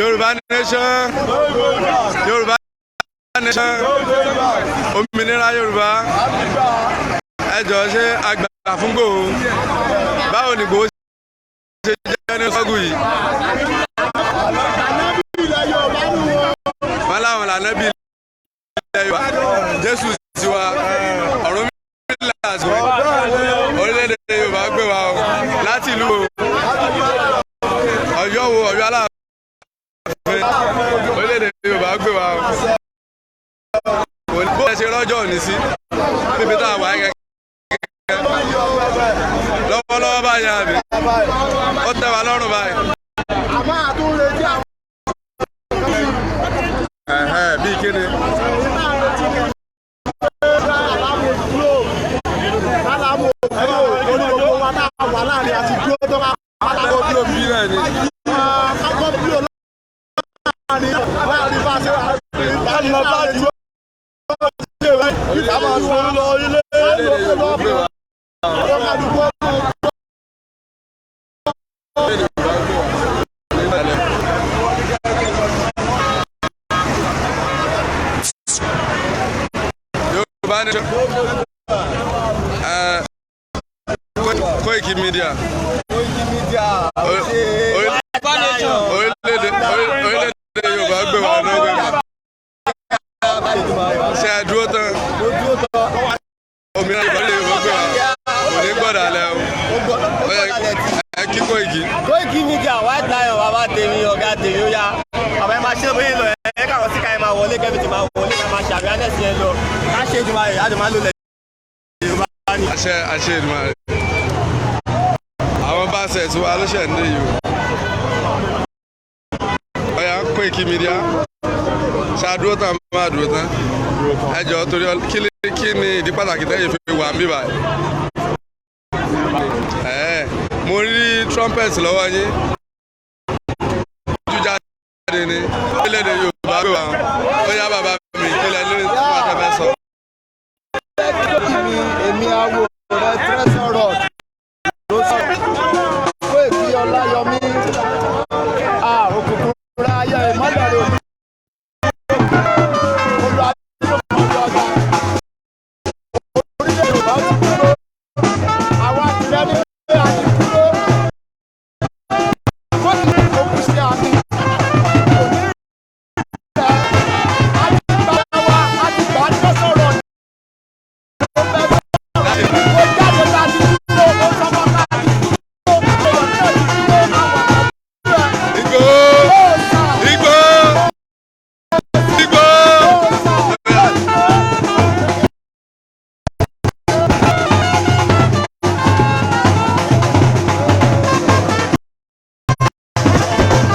Yorùbá nation, Yorùbá nation, òmìnira Yorùbá. Ẹ jọ̀ọ́, ṣé àgbà fún Ìgbòho? Báwo ni Ìgbòho ṣe jẹ́ ní sọ́gù yìí? Ilẹ̀ Yorùbá nù wọ́n. Wọn láwọn lànà bí ilẹ̀ Yorùbá, Jésù sí wa, Ọ̀rúnmìlà àsìkò, orílẹ̀-èdè Yorùbá gbé wa o. Láti ìlú wo? Ọ̀yọ́ wo? Ọ̀yọ́ Aláàfin. Orílẹ̀-èdè Yorùbá gbé wa o. Bó ẹ ṣe rọ́jọ́ òní sí níbi tá a wà gẹ́gẹ́ lọ́wọ́lọ́wọ́ báyìí, àbí ó tẹ́ wa lọ́rùn báyìí? Àmọ́ àtúnretí àwọn. Ẹ̀hẹ́n, bíi kíni? Alámò dúró, alámò dúró, orí gbogbo wa tá a wà láàrin àti dúró tó máa Pátákó dúró bí náà ni. Kákọ́ dúró láàrin bá a ṣe láti lọ bá dúró. Ká máa sọ lọ ilé. Orílẹ̀-èdè Yorùbá gbé wa. Orílẹ̀-èdè Yorùbá gbé wa. Nígbàlẹ̀. Yorùbá nation. Koiki Media. Koiki Media. Orílẹ̀-èdè Yorùbá gbé wa náà gbé wa. Ṣé ẹ dúró tán? Òmìnira Yorùbá lè Yorùbá gbé wa. Kò ní gbọ́dọ̀ alẹ́ o. Ó yẹ ẹ kí Koiki. Koiki Media, White Lion, bàbá tèmi, ọ̀gá tèmi, ó yá. Bàbá, ẹ máa ṣe bóyá lọ, ẹ káwọn síkà, ẹ máa wọlé, kẹ́mi ti máa wọlé, ká máa ṣàríyá yẹn lọ. Ká ṣe ìjọba rẹ̀, àjọ máa lò lẹ̀ Yorùbá ni. Àṣẹ, àṣẹ Èdùmàrè. Àwọn bá ṣẹ̀ tí wa ló ṣẹ̀ ń dé yìí o. Ọ̀yà, Koiki Media. Ṣáà dúró tán, máa dúró tán. Ẹ jọ̀ọ́, torí kí ni ìdí pàtàkì tẹ́yìn fi wà ń bí báyìí? Ẹ̀ẹ́, mo rí trumpet lọ́wọ́ yín. Ojú jáde ní orílẹ̀-èdè Yorùbá gbé wa. Ó yá, bàbá mi, kí lẹ lórí tí wọ́n fẹ́ sọ? Mi, èmi awo rẹ treasure.